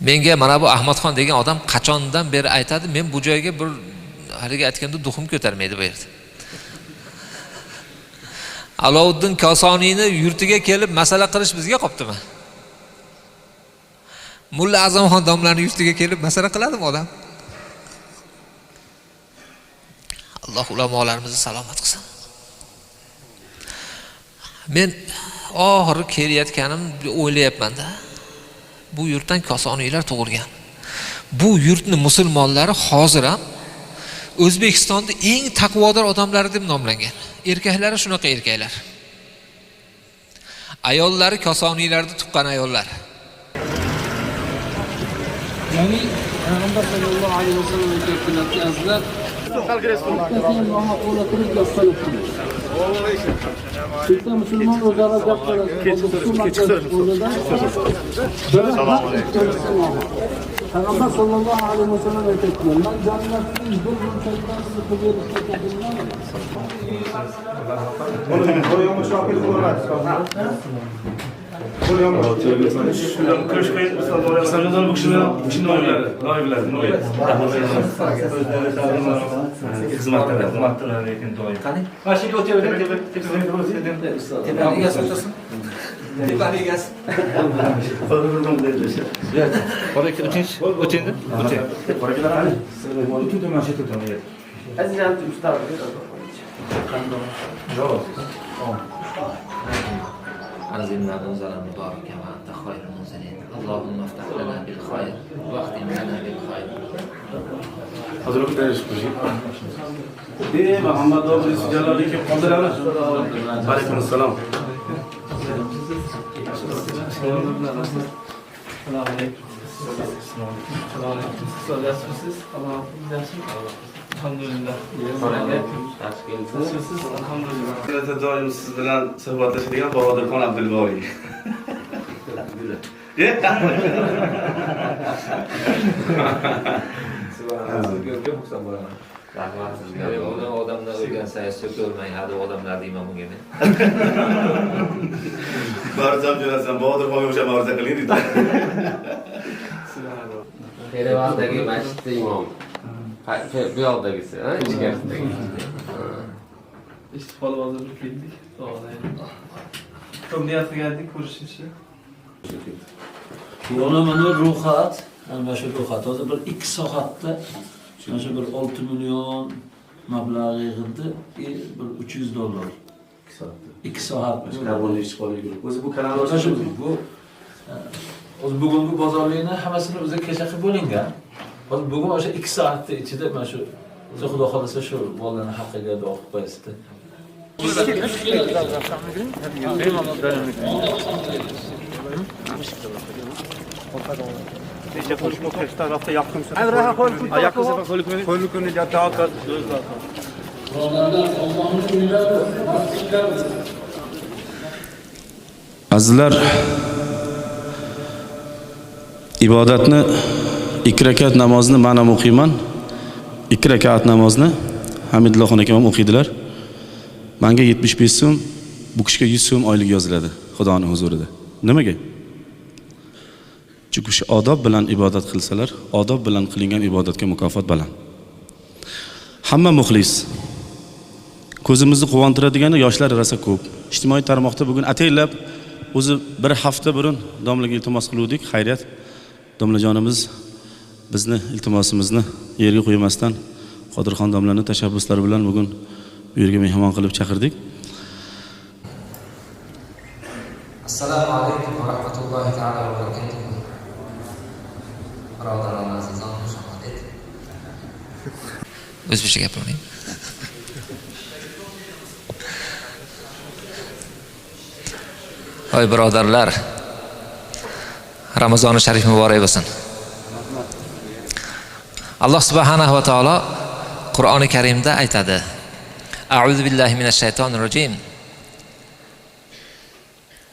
Menga mana bu Ahmadxon degan odam qachondan beri aytadi, men bu joyga bir haligi aytganda duxim ko'tarmaydi bu yerda. Alovuddin Kosoniyni yurtiga kelib masala qilish bizga qoptimi? Mulla Azamxon domlani yurtiga kelib masala qiladimi odam? Alloh ulamolarimizni salomat qilsin. Men oxiri kelayotganim o'ylayapman-da. Bu yurtdan Kosoniylar tug'ilgan. Bu yurtni musulmonlari hozir ham O'zbekistonda eng taqvodor odamlari deb nomlangan. Erkaklari shunaqa erkaklar. Ayollari Kosoniylarni tuqqan ayollar. Ya'ni Payg'ambar sallallohu alayhi vasallam aytganlarki, azizlar, bitta musulmon o'zaro gap talashadi. Payg'ambar sallallohu alayhi vasallam aytadilar, "Men jannatning bir burchagidan sizni berishga kafilman." أنزلنا منزلا مباركا وأنت خير المنزلين. اللهم افتح لنا بالخير واختم لنا بالخير. Muhammad Jaloliy kelib qoldilarmi? Alaykum assalom. Alhamdulillah. Alhamdulillah. Doim siz bilan suhbatlashadigan Bahodirxon Abdulboriy. Rahmat sizga. Uni odamlar o'rgansangiz so'kilmang, hadi odamlar deyman bunga men. Ma'ruzam jo'natsam Bahodirxonga o'sha ma'ruza qiling deydi. Erevandagi masjidda imom. Bu yoqdagisi, ha, ichkarisidagi. Eshitib qolib hozir keldik. Ko'p niyat qilgandik ko'rishishni. Yana mana ro'yxat, mana shu ro'yxat hozir bir 2 soatda mana shu bir 6 million mablag' yig'ildi, bir $300. 2 soatda. 2 soat. Karbonli ishqorlik guruh. O'zi bu kanalni Mana shu bu o'zi bugungi bozorlikni hammasini o'zi kecha qilib bo'lingan. Hozir bugun o'sha 2 soatda ichida mana shu Xudo xohlasa shu bolalarning haqqiga duo qilib qo'yasizda. Azizlar, ibodatni 2 rakat namozni men ham o'qiyman. 2 rakat namozni Hamidullohxon akam ham o'qiydilar. Menga 75 so'm, bu kishiga 100 so'm oylik yoziladi Xudoning huzurida. Nimaga? Chunki shu odob bilan ibodat qilsalar, odob bilan qilingan ibodatga mukofot baland. Hamma muxlis. Ko'zimizni quvontiradigan yoshlar rosa ko'p. Ijtimoiy tarmoqda bugun ataylab o'zi bir hafta burun domlaga iltimos qiluvdik. Xayriyat, domlajonimiz bizni iltimosimizni yerga qo'ymasdan Qodirxon domlaning tashabbuslari bilan bugun bu yerga mehmon qilib chaqirdik. Assalomu alaykum va rahmatullohi taolo va barakatuh. Birodarlar, azizlar, xush omadid. O'zbekcha gapiring. Voy birodarlar, Ramazoni sharif muborak bo'lsin. Alloh subhanahu va taolo Qur'oni Karimda aytadi: A'udhu billahi minash shaytonir rojim.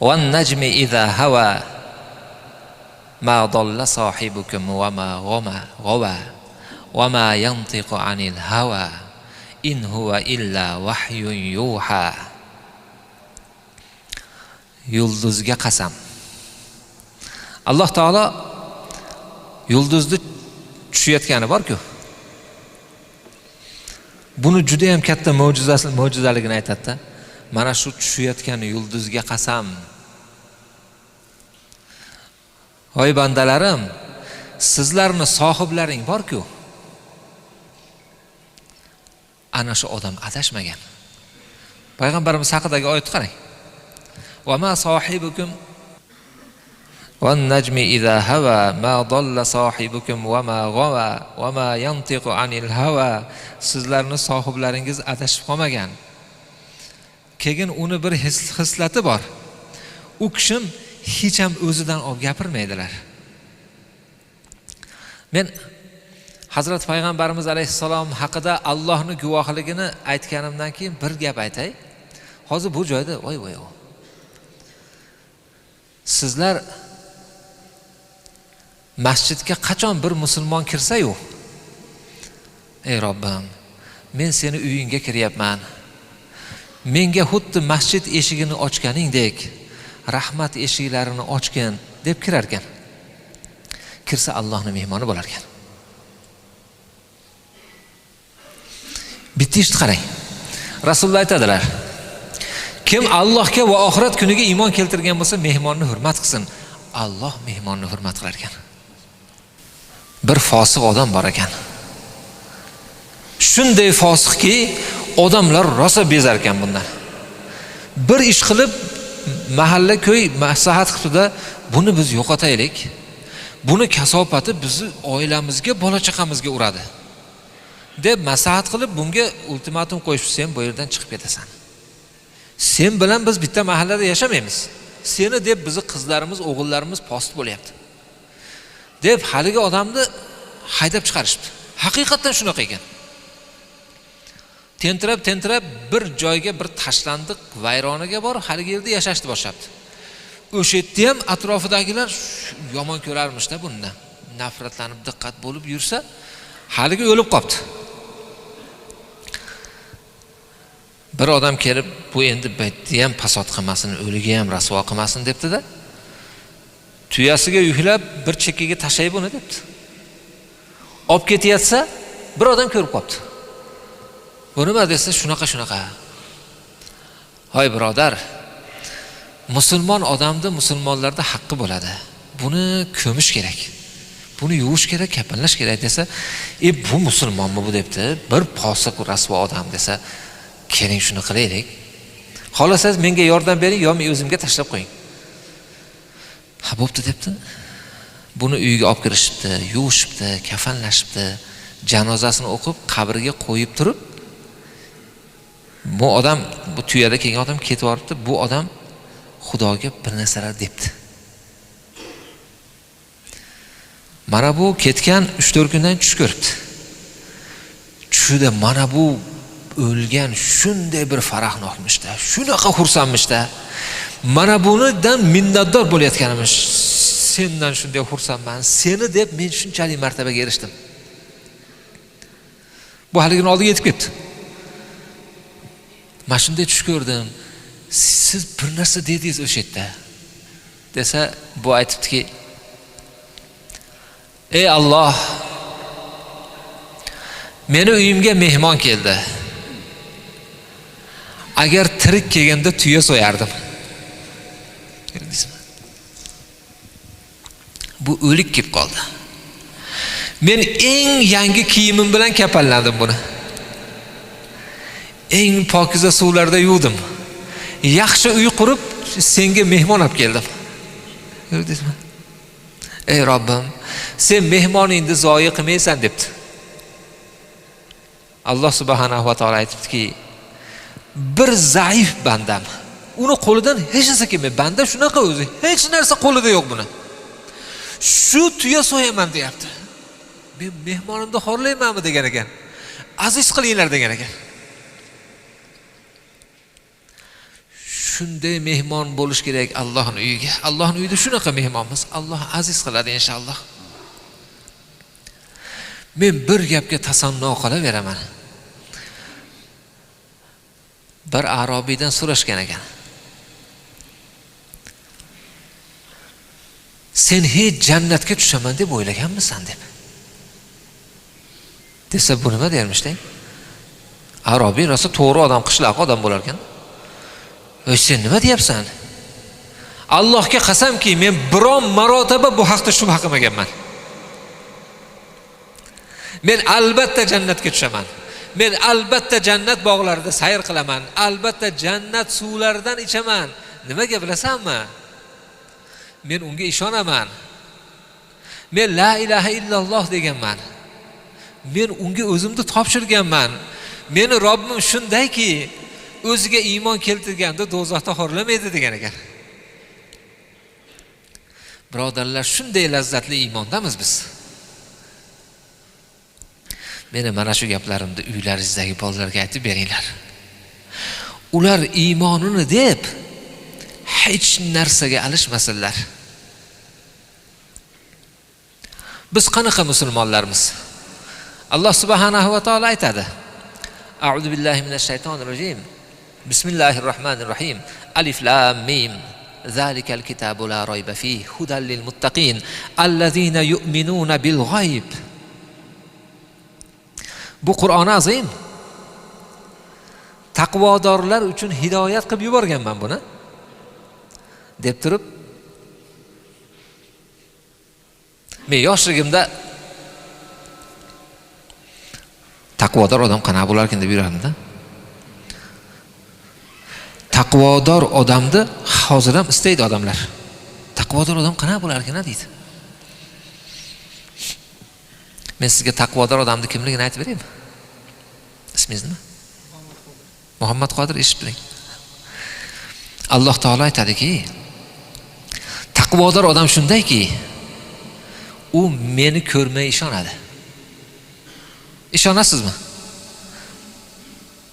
Wan najmi idha hawa ma dalla sahibukum wa ma ghawa wa ma yantiqu anil hawa in huwa illa wahyun yuha. Yulduzga qasam. Alloh taolo Yulduzni tushayotgani bor-ku. Buni juda ham katta mo'jizaligini aytadi-da. Mana shu tushayotgan yulduzga qasam. Voy bandalarim, sizlarni sohiblaring bor-ku. Ana shu odam adashmagan. Payg'ambarimiz haqidagi oyatni qarang. Va ma sohibukum wan najmi iza hawa ma dalla sohibukum va ma g'awa va ma yantiqu anil hawa. Sizlarni sohiblaringiz adashib qolmagan. Keyin uni bir hislati bor. U kishim hech ham o'zidan olib gapirmaydilar. Men Hazrat Payg'ambarimiz alayhissalom haqida Allohning guvohligini aytganimdan keyin bir gap aytay. Hozir bu joyda voy voy. Sizlar masjidga qachon bir musulmon kirsa-yu, ey Robbim, men seni uyingga kiryapman. Menga xuddi masjid eshigini ochganingdek rahmat eshiklarini ochgin deb kirar ekan. Kirsa Allohning mehmoni bo'lar ekan. Bitta ishni qarang. Rasululloh aytadilar: kim Allohga va oxirat kuniga iymon keltirgan bo'lsa, mehmonni hurmat qilsin. Alloh mehmonni hurmat qilar ekan. Bir fosiq odam bor ekan. Shunday fosiqki, odamlar rosa bezar ekan bundan. Bir ish qilib mahalla ko'y maslahat qilibdi-da, buni biz yo'qotaylik. Buni kasofati bizni oilamizga, bola chaqamizga uradi. Deb maslahat qilib bunga ultimatum qo'yishib, sen bu yerdan chiqib ketasan. Sen bilan biz bitta mahallada yashamaymiz. Seni deb bizni qizlarimiz, o'g'illarimiz post bo'lyapti. Deb haligi odamni haydab chiqarishibdi. Haqiqatan shunaqa ekan. Tentirab bir joyga, bir tashlandiq vayronaga borib, haligi yerda yashashni boshlabdi. O'sha yerda ham atrofidagilar yomon ko'rarmishda bundan. Nafratlanib diqqat bo'lib yursa, haligi o'lib qopti. Bir odam kelib, bu endi baytni ham fasod qilmasin, o'liga ham rasvo qilmasin debdi-da. Tuyasiga yuklab bir chekkaga tashlay buni debdi. Olib ketayotsa, bir odam ko'rib qopti. Bu nima desa, shunaqa shunaqa. Hoy birodar, musulmon odamda musulmonlarda haqqi bo'ladi. Buni ko'mish kerak. Buni yuvish kerak, kafanlash kerak desa, bu musulmonmi bu debdi. Bir posiq rasvo odam desa, keling shuni qilaylik. Xohlasangiz menga yordam bering, yo men o'zimga tashlab qo'ying. Ha, bo'pti debdi. Buni uyiga olib kirishibdi, yuvishibdi, kafanlashibdi, janozasini o'qib, qabriga qo'yib turib, bu odam, bu tuyada kelgan odam ketib boribdi, bu odam Xudoga bir narsalar debdi. Mana bu ketgan 3-4 kundan tush ko'ribdi. Tushida mana bu o'lgan shunday bir farahnoqmishda, shunaqa xursandmishda. Mana bunidan minnatdor bo'layotganimiz. Sendan shunday xursandman, seni deb men shunchalik martabaga erishdim. Bu haligini oldiga yetib ketdi. Mana shunday tush ko'rdim. Siz bir narsa dedingiz o'sha yerda. Desa, bu aytibdiki: "Ey Alloh, meni uyimga mehmon keldi. Agar tirik kelganda tuya so'yardim." Ko'rdingizmi? Bu o'lik kelib qoldi. Men eng yangi kiyimim bilan kafanladim buni. Eng pokiza suvlarda yuvdim. Yaxshi uy qurib senga mehmon olib keldim. Ko'rdingizmi? Ey Robbim, sen mehmoningni zoyi qilmaysan debdi. Alloh subhanahu va taolo aytibdiki, bir zaif bandam, uni qo'lidan hech narsa kelmaydi. Banda shunaqa o'zi, hech narsa qo'lida yo'q buni. Shu tuya so'yaman deyapti. Men mehmonimni xorlaymanmi degan ekan. Aziz qilinglar degan ekan. Shunday mehmon bo'lish kerak Allohning uyiga. Allohning uyida shunaqa mehmonmiz. Alloh aziz qiladi inshaalloh. Men bir gapga tasanno qilaveraman. Bir arobiydan so'rashgan ekan. Sen hech jannatga tushaman deb o'ylaganmisan deb. Desa bu nima dermishlar? Arobiy rosa to'g'ri odam, qishloq odam bo'lar ekan. "Ey sen nima deyapsan? Allohga qasamki, men biron marotaba bu haqda shubha qilmaganman. Men albatta jannatga tushaman. Men albatta jannat bog'larida sayr qilaman. Albatta jannat suvlaridan ichaman. Nimaga bilasanmi? Men unga ishonaman. Men la ilaha illalloh deganman. Men unga o'zimni topshirganman. Meni Robbim shundayki, o'ziga iymon keltirganda do'zaxda xorlamaydi" degan ekan. Birodarlar, shunday lazzatli iymondamiz biz. Meni mana shu gaplarimni uylaringizdagi bolalarga aytib beringlar. Ular iymonini deb hech narsaga alishmasinlar. Biz qanaqa musulmonlarmiz? Alloh subhanahu va taolo aytadi: A'udhu billahi minash shaytonir rojim. Bismillahirrohmanirrohim. Alif lam mim. Zalikal kitabu la rayba fihi hudan lil muttaqin allazina yu'minuna bil g'ayb. Bu Qur'oni azim. Taqvodorlar uchun hidoyat qilib yuborganman buni. Deb turib, men yoshligimda taqvodor odam qanaqa bo'larkan deb yurardim-da. Taqvodor odamni hozir ham istaydi odamlar. Taqvodor odam qanaqa bo'larkan deydi. Men sizga taqvodor odamni kimligini aytib beraymi? Ismingiz nima? Muhammad Qodir, eshitib turing. Alloh taolo aytadiki, taqvodor odam shundayki, u meni ko'rmay ishonadi. Ishonasizmi?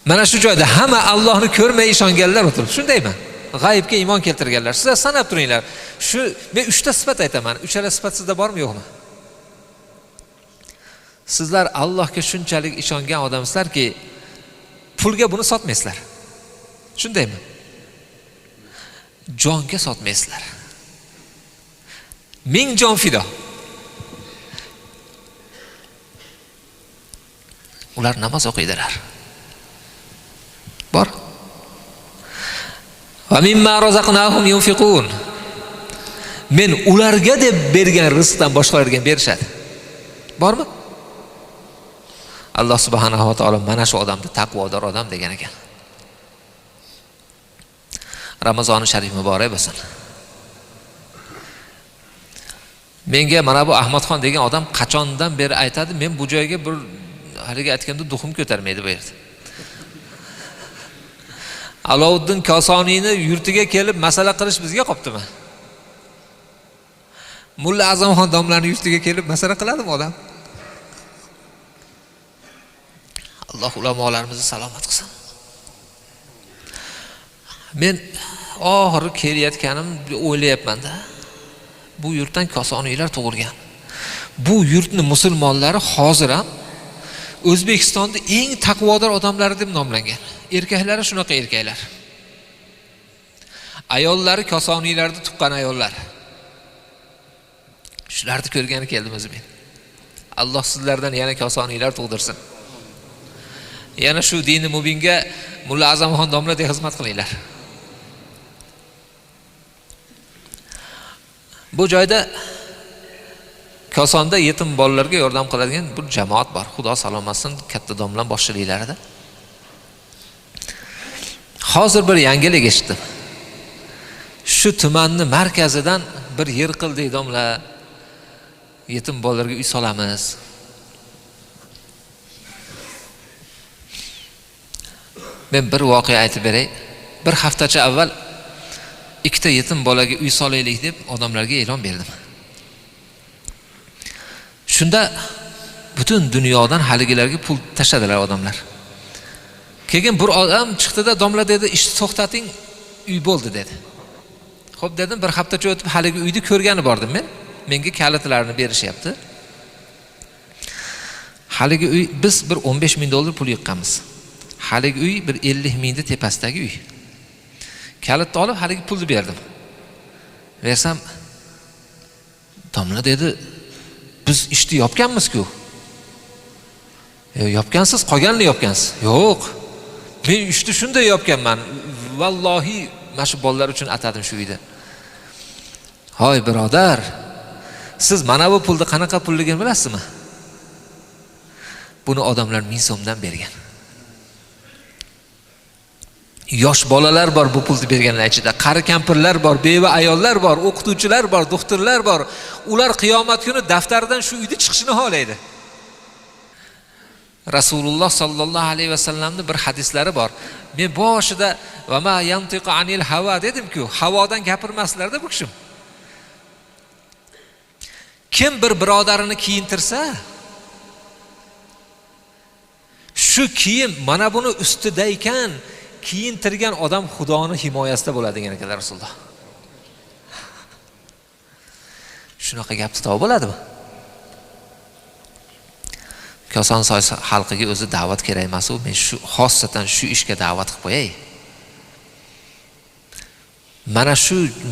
Mana shu joyda hamma Allohni ko'rmay ishonganlar o'tirib, shundaymi? G'aybga iymon keltirganlar. Sizlar sanab turinglar. Shu men 3 ta sifat aytaman. Uchala sifat sizda bormi, yo'qmi? Sizlar Allohga shunchalik ishongan odamsizlarki, pulga buni sotmaysizlar. Shundaymi? Jonga sotmaysizlar. 1000 jon fido. Ular namoz o'qiydilar. Bor. Va mimma razaqnahum yunfiqun. Men ularga deb bergan rizqdan boshqalarga berishadi. Bormi? Alloh subhanahu va taolo mana shu odamni taqvodor odam degan ekan. Ramazoni sharif muborak bo'lsin. Menga mana bu Ahmadxon degan odam qachondan beri aytadi, men bu joyga bir haligi aytganda duxim ko'tarmaydi bu yerda. Alovuddin Kosoniyni yurtiga kelib masala qilish bizga qoptimi? Mulla Azamxon domlani yurtiga kelib masala qiladimi odam? Alloh ulamolarimizni salomat qilsin. Men oxiri kelayotganim o'ylayapman-da. Bu yurtdan Kosoniylar tug'ilgan. Bu yurtni musulmonlari hozir ham O'zbekistonda eng taqvodor odamlari deb nomlangan. Erkaklari shunaqa erkaklar. Ayollari Kosoniylarni tuqqan ayollar. Shularni ko'rgani keldim o'zim men. Alloh sizlardan yana Kosoniylar tug'dirsin. Yana shu dini mubinga Mulla Azamxon domladek xizmat qilinglar. Bu joyda Kosonda yetim bolalarga yordam qiladigan bir jamoat bor. Xudo salomatsin, katta domlam boshchiliklarida. Hozir bir yangilik eshitdim. Shu tumanni markazidan bir yer qildik domla. Yetim bolalarga uy solamiz. Men bir voqea aytib beray. Bir haftacha avval 2 ta yetim bolaga uy solaylik deb odamlarga e'lon berdim. Shunda butun dunyodan haligilarga pul tashladilar odamlar. Keyin bir odam chiqdi-da, domla dedi, ishni to'xtating, uy bo'ldi dedi. Xo'p dedim, bir haftacha o'tib haligi uyni ko'rgani bordim men. Menga kalitlarini berishyapti. Haligi uy biz bir 15 ming dollar pul yiqqanmiz. Haligi uy bir 50 mingni tepasidagi uy. Kalitni olib haligi pulni berdim. Bersam Domla dedi, biz ishni yopganmiz-ku. Yopgansiz, qolganini yopgansiz. Yo'q. Men ishni shunday yopganman. Vallohi mana shu bolalar uchun atadim shu uyda. Hoy birodar, siz mana bu pulni qanaqa pulligini bilasizmi? Buni odamlar 1000 so'mdan bergan. Yosh bolalar bor bu pulni berganlar ichida, qari kampirlar bor, beva ayollar bor, o'qituvchilar bor, doktorlar bor. Ular qiyomat kuni daftardan shu uyda chiqishini xohlaydi. Rasululloh sallallohu alayhi vasallamning bir hadislari bor. Men boshida va ma yantiqu anil hava dedim-ku, havodan gapirmaslarda bu kishim. Kim bir birodarini kiyintirsa, shu kiyim mana buni ustida ekan, kiyintirgan odam Xudoni himoyasida bo'ladi degan ekanlar Rasululloh. Shunaqa gapni topib bo'ladimi? Kosonsoy xalqiga o'zi da'vat kerak emas u. Men shu xossatan shu ishga da'vat qilib qo'yay.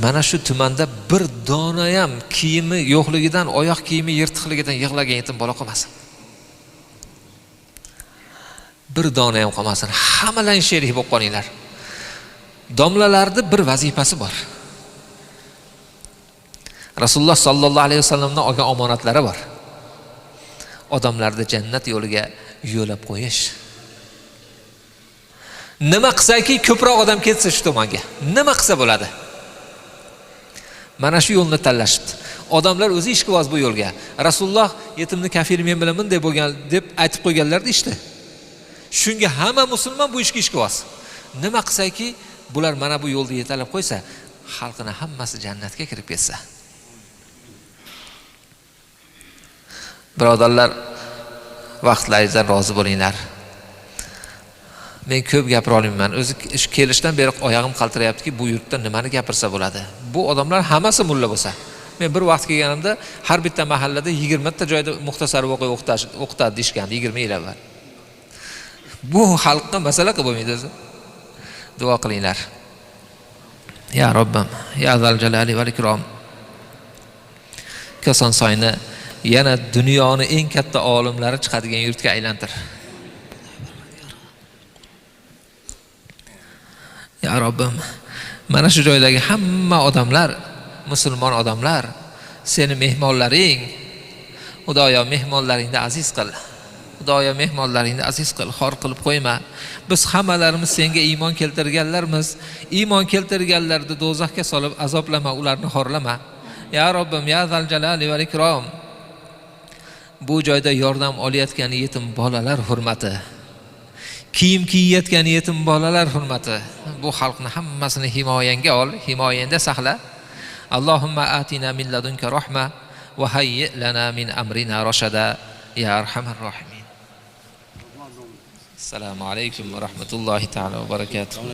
Mana shu tumanda bir dona ham kiyimi yo'qligidan, oyoq kiyimi yirtiqligidan yig'lagan yetim bola qolmasin. Bir dona ham qolmasin. Hammalaring sherik bo'lib qolinglar. Domlalarning bir vazifasi bor. Rasululloh sallallohu alayhi vasallamdan olgan omonatlari bor. Odamlarni jannat yo'liga yo'lab qo'yish. Nima qilsaki ko'proq odam ketsa shu tomonga. Nima qilsa bo'ladi? Mana shu yo'lni tanlashibdi. Odamlar o'zi ishqiboz bu yo'lga. Rasululloh yetimni kafiri men bilan bunday bo'lgan deb aytib qo'yganlarda ishdi. Shunga hamma musulmon bu ishga ishqiboz. Nima qilsaki bular mana bu yo'lda yetalab qo'ysa, xalqini hammasi jannatga kirib ketsa. Birodarlar, vaqtlaringizdan rozi bo'linglar. Men ko'p gapira olmayman. O'zi ish kelishdan beri oyog'im qaltirayaptiki, bu yurtda nimani gapirsa bo'ladi? Bu odamlar hammasi mulla bo'lsa. Men bir vaqt kelganimda har bitta mahallada 20 ta joyda muxtasar voqea o'qitadi deyishgandi 20 yil avval. Bu xalqqa masala qilib bo'lmaydi o'zi. Duo qilinglar. Ya Robbim, ya zal jalali val ikrom. Kosonsoyni yana dunyoni eng katta olimlari chiqadigan yurtga aylantir. Ya Robbim, mana shu joydagi hamma odamlar, musulmon odamlar, seni mehmonlaring. Xudoyo mehmonlaringni aziz qil. Xudoyo mehmonlaringni aziz qil, xor qilib qo'yma. Biz hammalarimiz senga iymon keltirganlarmiz. Iymon keltirganlarni do'zaxga solib azoblama, ularni xorlama. Ya Robbim, ya zal jalali val ikrom. Bu joyda yordam olayotgan yetim bolalar hurmati, kiyim kiyayotgan yetim bolalar hurmati, bu xalqni hammasini himoyangga ol, himoyangda saqla. Allohumma atina min ladunka rahma va hayyi lana min amrina rashada ya arhamar rohimin. Assalomu alaykum va rahmatullohi ta'ala va barakatuh.